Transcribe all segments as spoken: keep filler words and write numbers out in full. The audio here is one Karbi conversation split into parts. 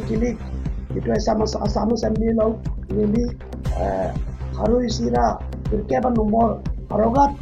kilik, itum Assam, Assam Assembly along neli, eh, pharo isi ra phirkep number Howraghat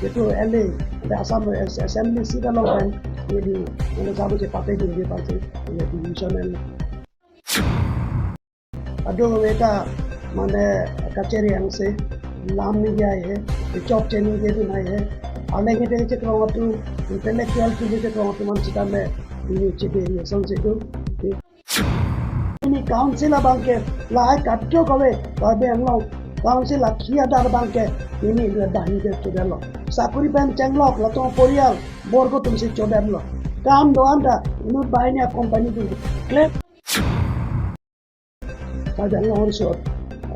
itum L A, ante Assam As-, Assembly seat along pen neli, neli Assam chepatedunji aphansi, neli division en. Kadokave ta mane kachere angse, lam ningje ai he, chok cheningjedun ai he, arleng kete kechekrong atum, intellectual atum kechekrong atum an sitame, ini cheberi asonsi do. Ini council abangke, lahai kadokave, Karbi Anglong council akhi adar abangke, ini le dahi ke chodelo. Sakuri pen chenglok, latum aporial, borgo atumsi chodelo. Kam do-an ta, inut banghini a-company atum klem. Karbi Anglong Horso,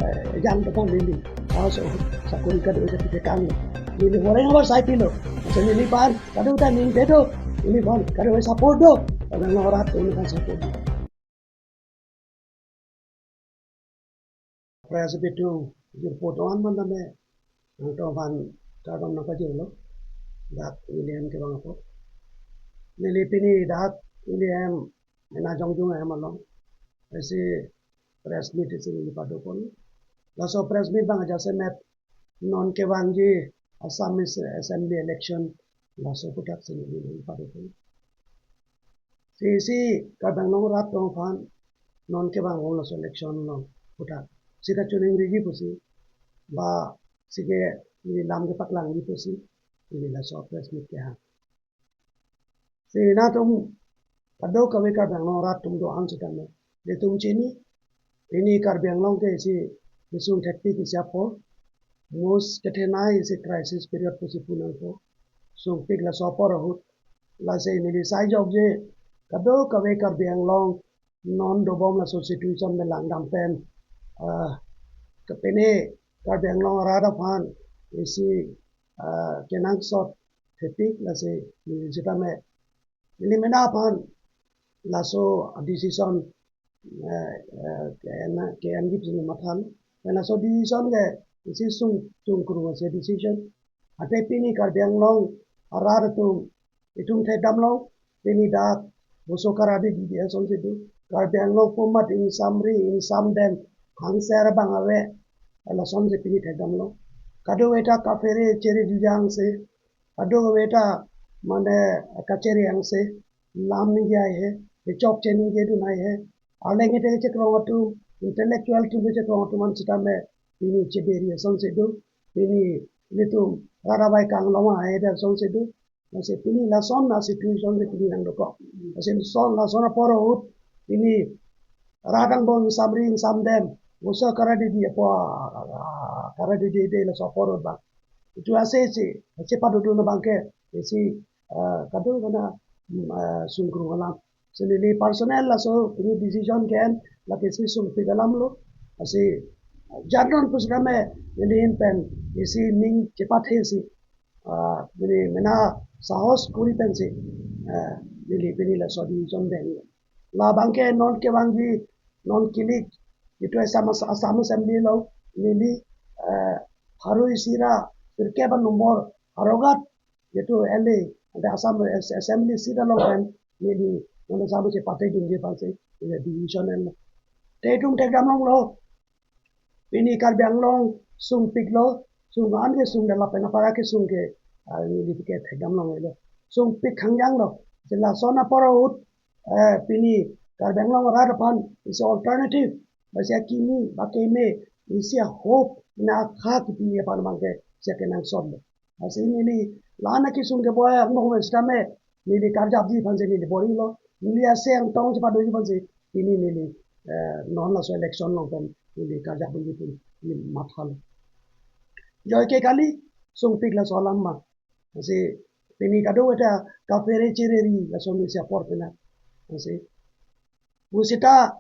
eh, jang depan neli, also sakuri kadokave ta pite kang. Neli horeng abar sai pilo. Asa neliphan, kadokave ta ningje do, neliphan, kadokave support do. Karbi Anglong arat atum aphan support do. Press bitung, jirpo do-an man tame, nangtum aphan kardom nangpajirlo, dak neli hem kevang apot. Neli pini dak neli hem, mena jongjung ahem along isi press meet isi neli padopon. Laso press meet abang ajasemet non kevangji Assam Assembly election, laso aputhaksi neli padopon. Si isi Karbi Anglong arat atum aphan non kevang laso election along aputhak si kachiningriji pusi, ba si ke neli lam kepaklangji pusi, neli laso press meet kehang. Si nangtum kadokave Karbi Anglong arat atum do-an sitame, nelitum chini, pini Karbi Anglong ke isi kesung thekpik isi apor, most kethenei isi crisis period pusi pu nangpo, sungpik laso apor ahut, lasi neli sai jokje, kadokave Karbi Anglong non dobom laso situation pen langdam pen, ah, kepine Karbi Anglong arat aphan isi, ah, kenangsot thepik lasi neli sitame, neli mena aphan laso decision, eh, eh, ke-en, ke-enji pusi neli matha. Pen laso decision ke isi sung, sungkrung isi decision. Ante pini Karbi Anglong arat atum, itum thekdamlong, pini dak boso karadi didi asonsi do. Karbi Anglong pu amat ingsamri, ingsamdem, hangser abang ave, lasonsi pini thekdamlong. Kadokave ta kaphere chere jujang si, kadokave ta mane kachere angse, lam ningje ai he, kechok cheningjedun ai he, arleng kete kechekrong atum, intellectual atum kechekrong atum an sitame, pini cheberi asonsi do, pini nelitum rat abai kanglong ai he asonsi do. Lasi pini lason a-situation ke pini nangdokok. Lasi lason, lason apor ahut pini rat angbong ingsamri ingsamdem, boso karadi didi apor, karadi didi laso apor ahut abang. Itum ase si, ase padodun abangke, isi, ah, kadokave ta, mm, ah, sungkrung alam. Si neli personal laso pini decision ke-en, lake isi sungpik alam lo. Lasi, ah, jadon pusitame neli ahin pen isi ning chepathe si, ah, neli mena sahos kuri pensi, ah, neli pini laso decision deng. Labangke non kevangji, non kilik, itum Assam, Assam Assembly along neli, ah, pharo isi ra phirkep number Howraghat itum L A, ante Assam As-, Assembly seat along pen neli, neli Assam chepatedunji aphansi, neli division en. Te itum thekdamlonglo. Pini Karbi Anglong sungpiklo, sung an kesung de lapen apara kesung ke, ah, neli ke thekdamlonglo. Sungpik hangjanglo. Si lason apor ahut, eh, pini Karbi Anglong arat aphan isi alternative, ba isi akimi, ba keme, isi a-hope, na akha kipi aphan abangke isi kenangsot lo. Lasi neli la-an akesung keboi angbong pen sitame, neli karjapji aphansi neli borilo. Neli ase angtong chepadoji aphansi pini neli, eh, non laso election along pen neli karjapji pu neli mathalo. Joike kali, sungpik laso alam ma. Lasi pini kadokave ta kaphere chereri laso isi apor pen na. Lasi pusita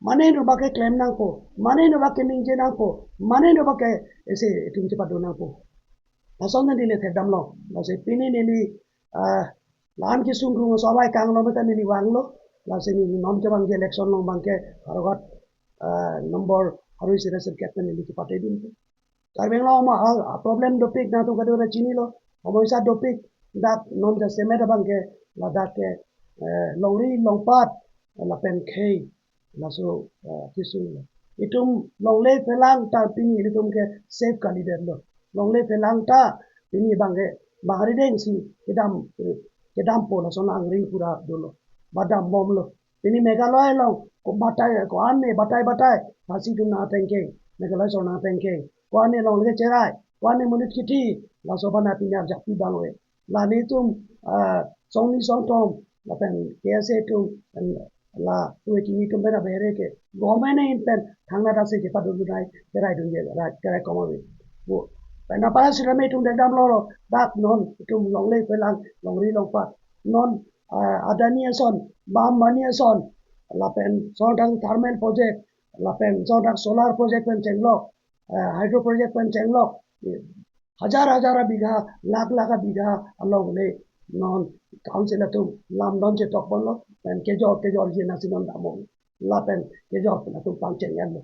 mane no abangke klem nangpo, mane no abangke ningje nangpo, mane no abangke isi itum chepado nangpo. Lason neli thekdamlo, lasi pini neli, ah, la-an kesung krung aso abai kanglong meta neli vanglo, lasi neli non kevangji election along abangke Howraghat, ah, number pharo isi ra phirkep pen neli chepatedun. Karbi Anglong ma, ah, problem dopik nangtum kadokave ta chinilo. Homoi sa dopik dak non jasemet abangke ladak ke, eh, longri longpat lapen khei Laso, eh, kisung lo. Itum longle phelang ta pini ilitum ke safe kalidetlo. Longle phelang ta pini bangke bang arideng si kedam, eh, kedampo lason angri pura dolo. Ba dambomlo. Pini Meghalaya along ko batai, ko-an ne batai batai, Khasi atum nangtengkeng, Meghalaya aso nangtengkeng. Ko-an ne longle cherai, ko-an ne monit kithi, laso aphan pini arjap pi abang ave. La nelitum, ah, songni songthom, lapen K S A atum, pen la tu kimi atum pen abere ke, government ahin pen thangnat asi kepadodun nai, keraidunji, rai, kerai koma ave. Bo, pen apara sitame itum thekdamlo, dak non itum longle phelang, longri longpat, non, ah, Adani ason, ba Ambani ason, lapen songdang thermal project, lapen songdang solar project pen chenglok, eh, hydro project pen chenglok, eh, hajar hajar abigha, lakh lakh abigha alongle non council atum lamdon chetok ponlo, pen kejor kejor jena si non damlo, lapen kejor pen atum pangcheng enlo.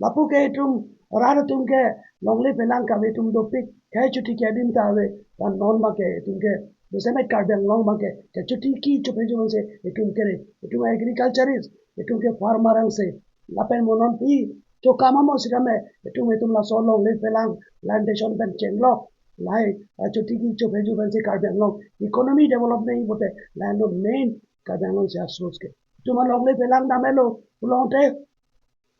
Lapu ke itum rat atum ke longle phelang kave atum dopik, khei chuti ke adim ta ave, pen non abangke itum ke dosemet Karbi Anglong abangke kechuti ki chopheju ansi itum kere, itum agriculturist, itum ke farmer ansi, lapen mo non pi chokam amo sitame, itum itum laso longle phelang plantation pen chenglok, lahai, eh, chuti ki chopheju pensi Karbi Anglong economy develop nangji pulote, lahai lo main Karbi Anglong si a-source ke. Itum alongle phelang damlo pulote,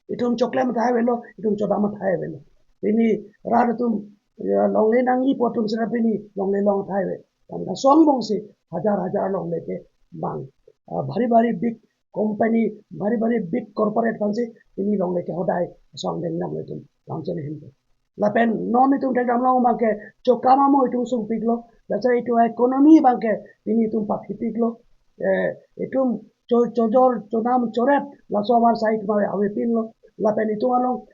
itum choklem athai avelo, itum chodam athai avelo. Pini rat atum, ya, longle nangji pu atum sera pini longle long athai ave. Tangka song bongsi hajar hajar longle ke bang, ah, bhari bhari big company, bhari bhari big corporate aphansi pini longle ke hodai song dengdam itum council ahin pen. Lapen non itum thekdamlo abangke chokam amo itum sungpiklo, laso itum economy abangke pini itum pathipiklo. Eh, itum cho-, chojor, chonam, chorep, laso avarsai itum ave, avepinlo. Lapen itum along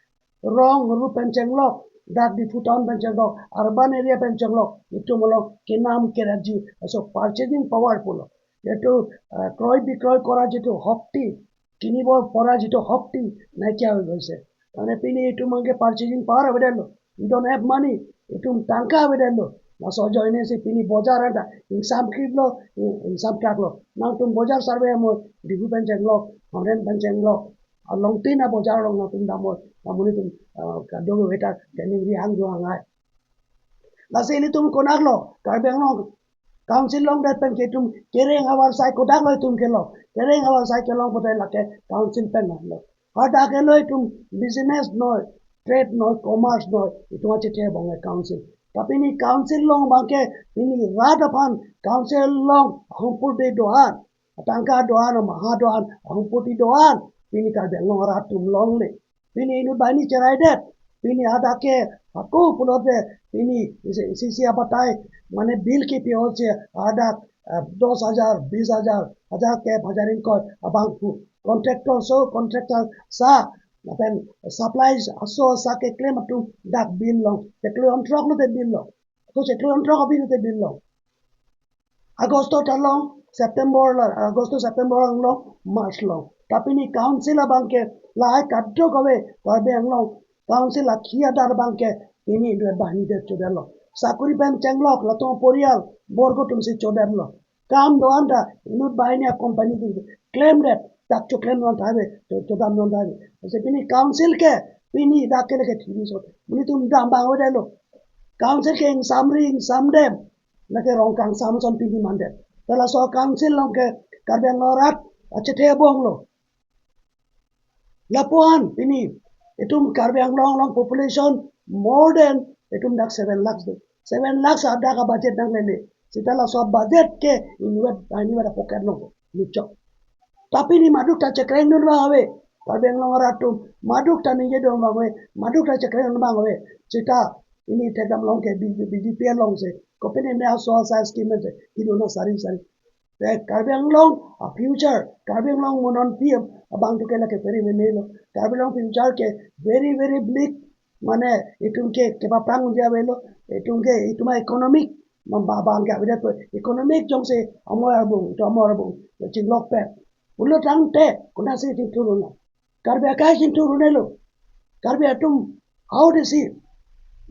rong rup pen chenglok, dak Diphu town pen chenglok, urban area pen chenglok, itum along kenam kerapji, laso purchasing power pulo. Jitu, ah, ক্ৰয় বিক্ৰয় কৰা যিটো শক্তি, কিনিব পৰা যিটো শক্তি নাইকিয়া হৈ গৈছে। তাৰমানে pini itum abangke purchasing power avedetlo. We don't have money. Itum tangka avedetlo. Laso ajoine si pini bojar anta ingsam kriplo, ing-, ingsam kraklo. Nangtum bojar survey amo, Diphu pen chenglok, Hamren pen chenglok, along tin abojar along nangtum damlo, namun itum, ah, kadokave ta kaningri hang jo hangai. Lasi ilitum konatlo, Karbi Anglong Council longdet pen ke itum kereng avarsai kodaklo itum kelong. Kereng avarsai kelong pulote lake council pen lo. Hadak ke lo itum business noi, trade noi, commerce noi, itum achethe bong ke council. Tapi pini council along abangke, pini rat aphan council along ahumpur de do-an, atangka do-an, amaha do-an, ahumpur de do-an, pini Karbi Anglong arat atum longle. Pini inut banghini cheraidet. Pini hadak ke hako pulote pini isi, isi, isi abatai, mane bill kepi ahut si hadak, eh, dos hajar, bis hajar, hajar kep, hajar ingkoi abang pu. Contractor so, contractor sa, lapen supplies aso asa keklem atum dak bill long, chiklo jon throk lote bill long. Ako chiklo jon throk abilote bill long. Agosto ta long, September la, Agosto, September long, March long. Tapi pini council abangke lahai kadokave Karbi Anglong council akhi adar abangke pini inut banghini det chodetlo. Sakori pen chenglok latum aporial borgo atumsi chodetlo. Kam do-an ta inut banghini acompany atum klemdet, dak choklem non thave, cho-, chodam non thave. Lasi pini council ke pini dak ke lake T V so. Monit atum dam abang avedetlo. Council ke ingsamri ingsamdem, lake rong kangsam ason pini mandet. Ta laso council along ke Karbi Anglong arat achethe bonglo. Lapuan pini itum Karbi Anglong along population more than itum dak seven lakhs do. Seven lakhs hadak abudget nanglele. Seta laso budget ke inut banghini apocket along luchok. Tapi pini maduk ta chekrengdun abang ave. Karbi Anglong arat atum maduk ta ningjedun abang ave, maduk ta chekrengdun abang ave. Seta pini thekdamlong ke B J P, B J P alongsi kopine me aso asa scheme si kedun asari sari. Te Karbi Anglong a-future, Karbi Anglong mo non P M abang tu ke lake very memelo. Karbi Anglong future ke very, very bleak. Mane itum ke kepaprang unji avelo, itum ke itum a-economic, mamba abang ke avedet pu economic jongsi amoi arbung, itum amoi arbung chinglok pen pulo tangte konatsi itum thuruna? Karbi akai itum thurunelo. Karbi atum, how they see?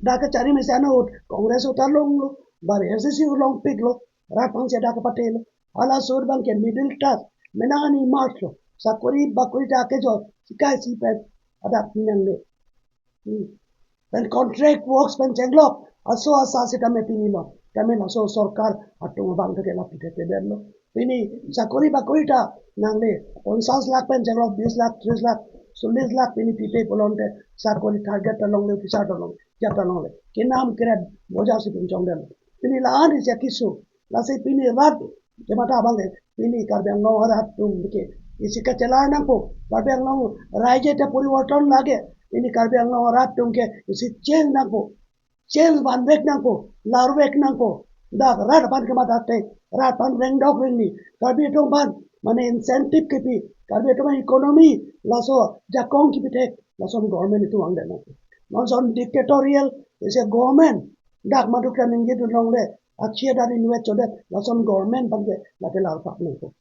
Dak kachari mesen ahut Congress ahut ta longlo, bari A C C longpiklo, rat aphansi dak kapatelo. Halaso ahut abangke middle class, menang ani march lo. Sakori bakori ta kejor, sikai si pen, adak pinang le. Hmm. Pen contract works pen chenglok, aso asa sitame pini lo. Tame laso sorkar atum abang ke lapu te tebel lo. Pini sakori bakori ta nangle, ponsas lakh pen chenglok, bis lakh, tris lakh, sollis lakh pini pipe pulote sakori target ta longle, officer ta longle, jat ta longle. Kenam keren boja si pini chongdel. Pini la-an isi akisu, lasi pini rat kematha abang ke, pini Karbi Anglong arat atum ke, isi kachelar nangpo, Karbi Anglong raije te poriborton lage, pini Karbi Anglong arat atum ke, isi change nangpo, change vanvek nangpo, larvek nangpo, dak rat aphan kematha te, rat aphan rengdok rengni, Karbi atum aphan, mane incentive kepi, Karbi atum economy, laso jakong kepi te, lason government itum angdeng nangpo. Non son dictatorial, isi government, dak maduk ta ningje dun longle, akhia dari nuet chodet, lason government abang ke late larpak nangpo.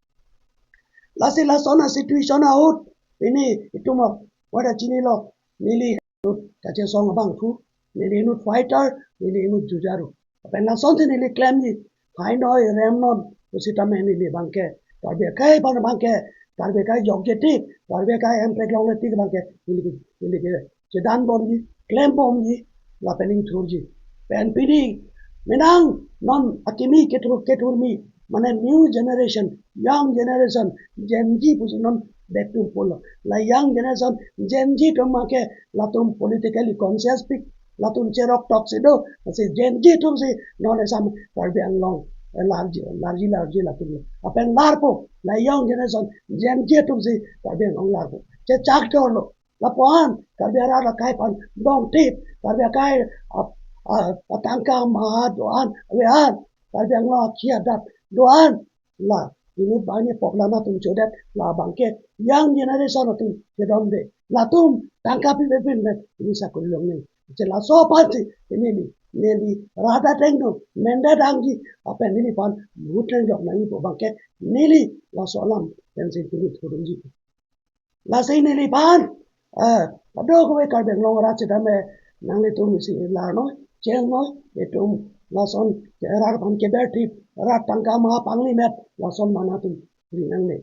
Lasi lason a situation ahut, pini itum ap, wada chinilo, neli inut kachesong abangphu, neli inut fighter, neli inut jujaru. Pen lason si neli klemji, hai noi rem non, pusitame neli abang ke, Karbi akai aphan abang ke, Karbi akai jokje tik, Karbi akai emprek longle tik abang ke, neli ke, neli ke chedan bomji, klem bomji, lapen ingthurji. Pen pini, menang non akimi kethur, kethurmi, mane new generation, young generation, Gen Z pusi non back to pulo. La young generation, Gen Z atum abang ke latum politically conscious pik, latum cherok tok si do, si Gen Z atum si non esam Karbi Anglong, eh, larji, larji, larji latum lo. Lapen larpo, la young generation, Gen Z atum si Karbi Anglong larpo. Chechak jorlo, lapuan, Karbi arat akai aphan dong tip, Karbi akai ap-, a-, atangka maha do-an, ave-an, Karbi Anglong akhia adat do-an, la, inut bangne pokla na atum chodet, la abang ke, young generation atum kedam de, latum tangka pipe pin pen, ini sakori longle. Che laso aphan si, ini ni, neli, rat ateng do, mende dangji, lapen neliphan, vote lengjok nangji pu abang ke, neli, laso alam, pen si pini thurungji. Lasi neliphan, eh, ado kove Karbi Anglong arat sitame nanglitum isi lar noi, cheng noi, itum lason rat aphan keber tip, rat tangka maha pangli met, lason mana atum ri nangne.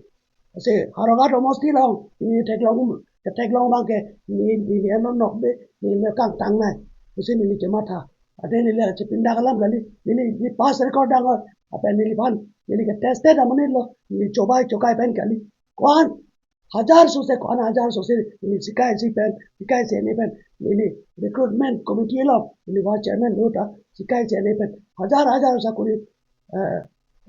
Lasi Howraghat homosti along, neli theklong, ketheklong abang ke, neli, neli ano nokbe, neli kangtang nai, pusi neli chematha. Ade neli chepindak alam kali, neli, neli past record dang, lapen neliphan, neli ke tested amonit lo, neli chobai chokai pen kali. Ko-an, hajar sose, ko-an hajar sose, neli sikai si pen, sikai si ene pen, neli recruitment committee lo, neli vice chairman lo ta, sikai si ene pen, hajar hajar sakori, eh,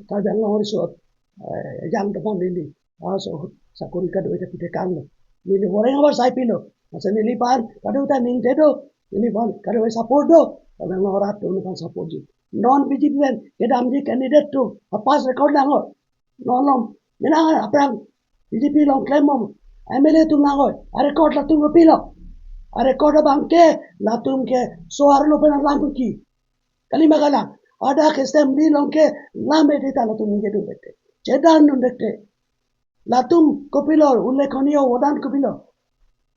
Karbi Anglong Resource, eh, jang teman neli, ah, so, sakori kado ita pite kang lo. Neli orang awar sai pilo, masa neliphan, kado ta ning te do, neliphan, kado support do, Karbi Anglong arat atum neliphan support ji. Non B J P pen, kedamji candidate atum, a past record lang lo, non along, menang aphrang, B J P along klem bom, M L A atum nangoi, a record latum kopilo. A record abang ke, latum ke, so-arlo pen alam ki. Kali ma kalang, adak assembly along ke, lam edi ta latum ningje dun dekte. Chedan dun dekte. Latum kopilo, ullekhonoyo obodan kopilo.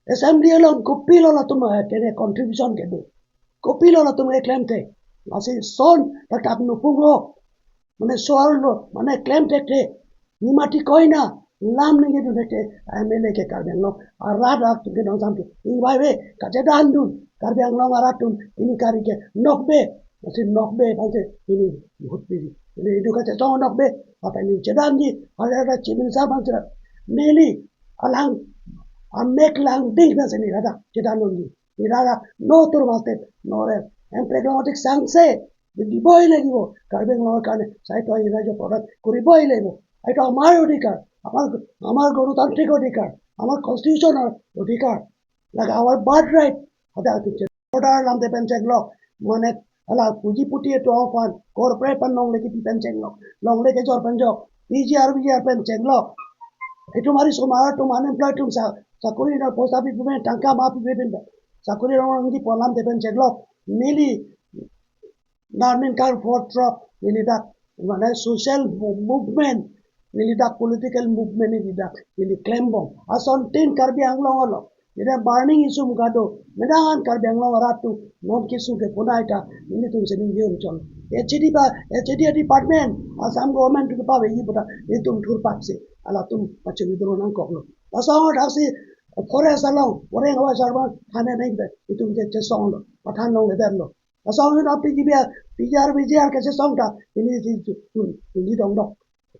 Assembly along kopilo latum, eh, kene contribution kedo. Kopilo latum keklem te. Lasi son, ladak nupung ho. Mane so-arlo, mane klem thekthe. Nimati koina, lam ningje dun thekthe, M L A ke Karbi Anglong arat atum ke nong sam ke. Ingvaive, kachedan dun, Karbi Anglong arat atum, ini kari ke nokbe, masi nokbe, bangse, ini vote piji. Ini idu kachesong nokbe, apa ini chedanji, ada ada chief minister bangse. Neli, alang, amek lang ding na sini ada, chedan dunji. Neli ada, no tur mastet, no rem. Emprek long tik sangse, Diboi lagibo, Karbi Anglong karne, saitu ahi rajo prodan, koriboi lagibo. Aitu amar odhikar, amar, amar gonotantrik odhikar, amar constitutional odhikar. Laga our birthright, ada tu che. Order lam te pen chenglok, mane, ala puji puti etu aphan, corporate pen longle kipi pen chenglok, longle kejor pen jok, P G R, V G R pen chenglok. Itum ari somar atum unemployed atum sa, sakori na post office pen tangka ma pipe pen, sakori rong rong di pu alam te pen chenglok. Neli Narmin kar four truck neli dak, mane social mo-, movement, neli dak political movement neli dak, neli klem bom. Ason tin Karbi Anglong along, neli burning issue mukado, menang an Karbi Anglong arat atum, non kisu ke punai ta, nelitum sini yun chon. H A D ba, H A D department, Assam government tu ke pawe yi buta, nelitum thur pak si. Halatum pachi withdraw nangkoklo. Laso ahut aksi forest along, forest awa sarban, thane neng de, itum je chesonglo, pathan longledetlo. Laso ahut na P G B R, P G R, P G R kachesong ta, pini si chu, chu, chu, chuli dokdok,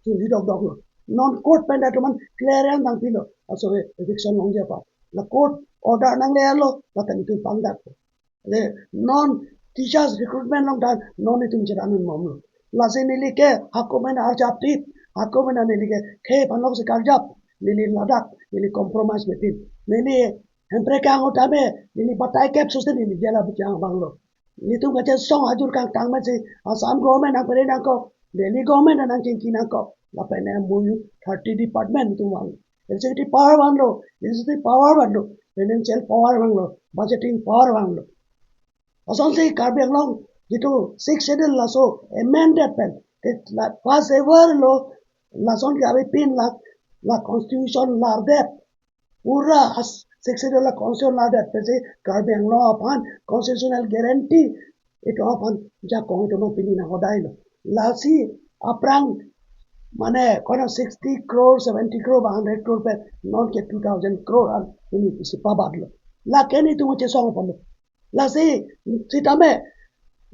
chuli dokdoklo. Non court pen ta tuman clearance nangpilo, laso eviction longji aphan. La court order nanglelo, la tangtum pangdak. Le non teachers recruitment along ta non itum chedan bomlo. Lasi neli ke hako mena arjap tip, hako mena neli ke khei aphan lok si karjap, neli ladak, neli compromise mepin. Neli Hemprek kang utame, neli batai kep susi neli jela bujang banglo. Nelitum kachesong ajur kangtang mesi, Assam government nangpere nangkok, Delhi government nangchingki nangkok, lapen M O U thirty department itum vang. Executive power vanlo, legislative power vanlo, financial power vanlo, budgeting power vanlo. Lasonsi Karbi Anglong jitu Sixth Schedule laso amended pen, ke la first ever lo, lason ke avepin la, la constitution lardet, pura as Sixth Schedule la constitution lardet pensi Karbi Anglong aphan constitutional guarantee itum aphan jakong itum aphan pini nanghodailo. Lasi aphrang mane kono sixty crore, seventy crore, ba hundred crore pen non ke two thousand crore an pini isi pabatlo. Lake nelitum chesong aphanlo. Lasi sitame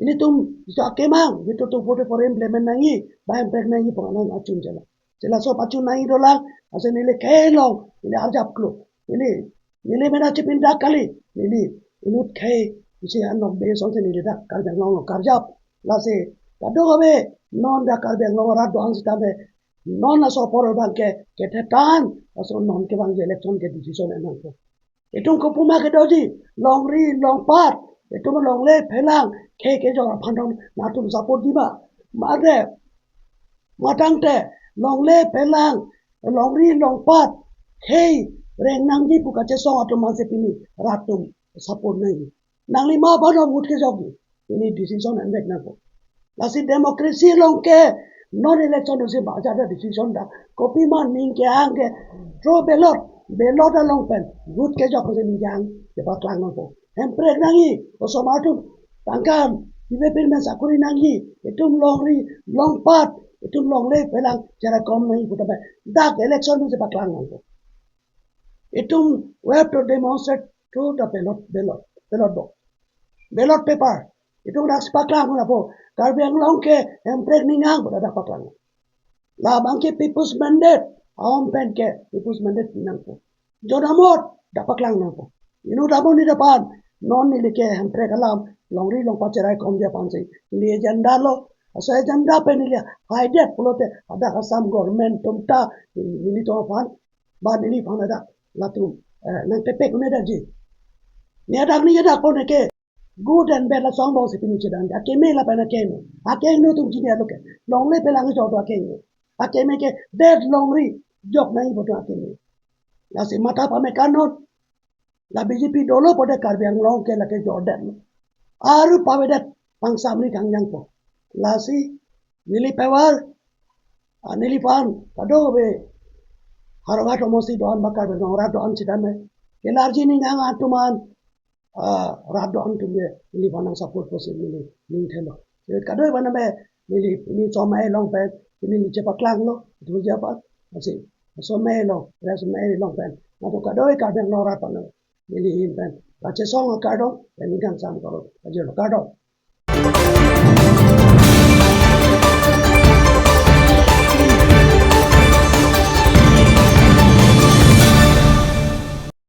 nelitum jitu akemang jitu two forty-four implement nangji, ba Hemprek nangji pu nang achun jela. Jela so pachun nangji dolang, ase neli khei along, neli arjaplo. Neli, neli mena chipindak kali, neli inut khei, isi anok be song si neli dak Karbi Anglong along karjap. Lasi kadokave non dak Karbi Anglong arat do-an sitame, non laso apor abang ke, kethetan, laso non kevangji election ke decision en nangpo. Itum kopi ma kedoji, longri longpat, itum longle phelang, khei kejor aphan dong, nelitum support ji ma. Mate, matangte, longle phelang, longri longpat, khei reng nangji pu kachesong atum ansi pini rat atum support nangji. Nangli ma aphan dong vote kejokji, pini decision envek nangpo. Lasi democracy along ke non election si ba jada decision ta. Kopi ma ning kehang ke through ballot, ballot along pen vote kejok si ning kehang kepaklang nangpo. Hemprek nangji, osomar atum tangka kevepin pen sakori nangji, itum longri longpat, itum longle phelang cherakom nangji pu tame dak election si paklang nangpo. Itum we have to demonstrate through the ballot, ballot, ballot box, ballot paper. Itum dak si paklang nangpo. Karbi Anglong ke Hemprek ning kehang pu dak paklang. Labang ke people's mandate, aum pen ke people's mandate nangpo. Jodamot dak paklang nangpo. Inut damon ni dapan, non neli ke Hemprek alam, longri longpat cheraikomji aphansi neli agenda lo. Laso agenda pen neli haidet pulote, hadak Assam government atum ta nelitum aphan, ba neliphan hadak latum, eh, nangtepek un-edetji. Ne hadak ne hadak pon ke good and bad lason angbong si pini chedan. Akeme lapen akehingno, akehingno atum chini alo ke, longle phelang jok do akehingno. Akeme ke det longri jok nangji pu do akeme. Lasi matha pame kanon, la B J P dolo pute Karbi Anglong ke lake jordet. Aru pavedet, pangsamri kangjangpo. Lasi neli pavar, ah, neliphan kadokave Howraghat somosti do-an ba Karbi Anglong arat do-an sitame, kelarji ning kehang atum an, ah, rat do-an atum ke neliphan nang support pusi neli ning thelo. Kadokave aphan name neli, neli somai along pen neli chepaklanglo, thuji aphan. Lasi somai along, rest somai along pen, nangtum kadokave Karbi Anglong arat aphan neli ahin pen kachesong akardom, pen ning kangsam kardom, ajirlo kardom.